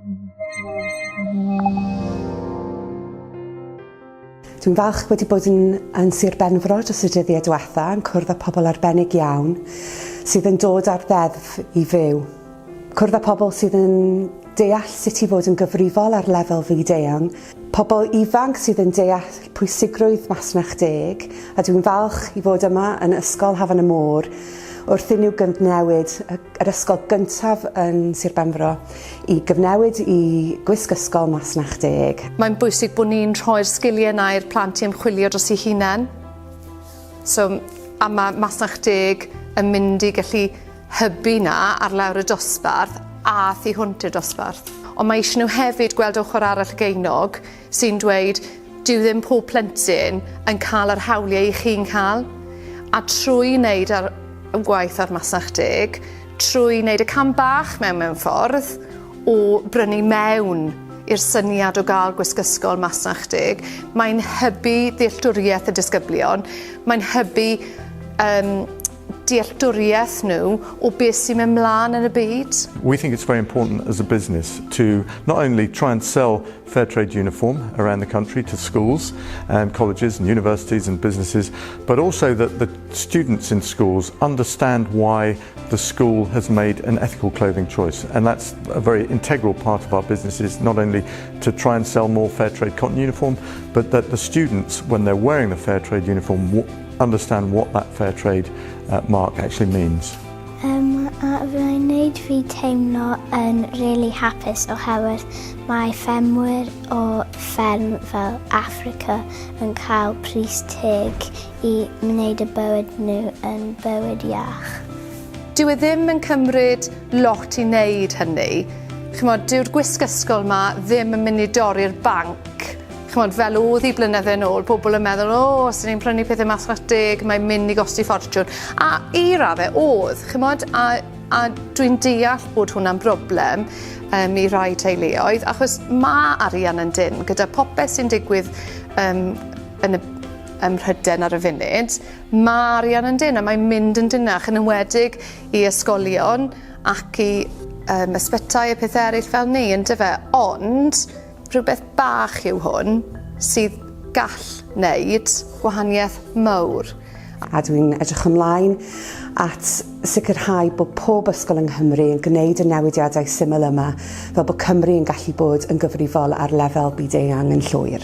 Dwi'n falch wedi bod yn, yn Sir Benfro dros y dyddiau diwetha yn cwrdd â pobl arbennig iawn sydd yn dod â'r ddeddf i fyw. Cwrdd â pobl sydd yn deall sut i fod yn gyfrifol ar lefel fyd-eang, pobl ifanc sydd yn deall pwysigrwydd masnach deg, a dwi'n falch i fod yma yn Ysgol Hafan y Môr wrth i nhw gyfnewid yr ysgol gyntaf yn Sir Benfro i gyfnewid i gwisg ysgol Masnach Deg. Mae'n bwysig bod ni'n rhoi'r sgiliau yna i'r plant i ymchwilio dros eu hunain. So, a mae Masnach Deg yn mynd i gallu hybu 'na ar lawr y dosbarth a thu hwnt i'r dosbarth. Ond mae eisiau nhw hefyd gweld ochr arall y geinog sy'n dweud dyw ddim pob plentyn yn cael yr hawliau i chi'n cael. A trwy wneud ar, y gwaith ar Masnach Deg, trwy wneud y cam bach mewn mewn ffordd o brynu mewn i'r syniad o gael gwisg ysgol Masnach Deg, mae'n hybu dealltwriaeth y disgyblion, mae'n hybu um, dealltwriaeth nhw o beth sy'n mynd mlaen yn y byd. We think it's very important as a business to not only try and sell fair trade uniform around the country to schools and colleges and universities and businesses, but also that the students in schools understand why the school has made an ethical clothing choice. And that's a very integral part of our business is not only to try and sell more fair trade cotton uniform, but that the students, when they're wearing the fair trade uniform, understand what that fair trade mark actually means. A mae'n wneud fi teimlo yn really hapus oherwydd mae ffermwyr o fferm fel Africa yn cael pris teg i wneud y bywyd nhw yn bywyd iach. Dyw e ddim yn cymryd lot i wneud hynny. Ch'mod, dyw'r gwisg ysgol 'ma ddim yn mynd i dorri'r banc. Ch'mod, fel o'dd 'i blynydde nôl, pobl yn meddwl, o, os 'yn ni'n prynu pethe masnach deg, mae'n mynd i gosti ffortiwn. A i radde o'dd, ch'mod, a a dwi'n deall bod hwnna'n broblem um, i rai teuluoedd, achos ma' arian yn dynn gyda popeth sy'n digwydd um, yn y ym Mhryden ar y funud, ma' arian yn dynn a mae'n mynd yn dynnach yn enwedig i ysgolion ac i um, ysbytai a pethau eraill fel ni, yndyfe? Ond Rhywbeth bach yw hwn sydd gall wneud gwahaniaeth mawr. A dwi'n edrych ymlaen at sicrhau bod pob ysgol yng Nghymru yn gwneud y newidiadau syml yma fel bod Cymru yn gallu bod yn gyfrifol ar lefel byd-eang yn llwyr.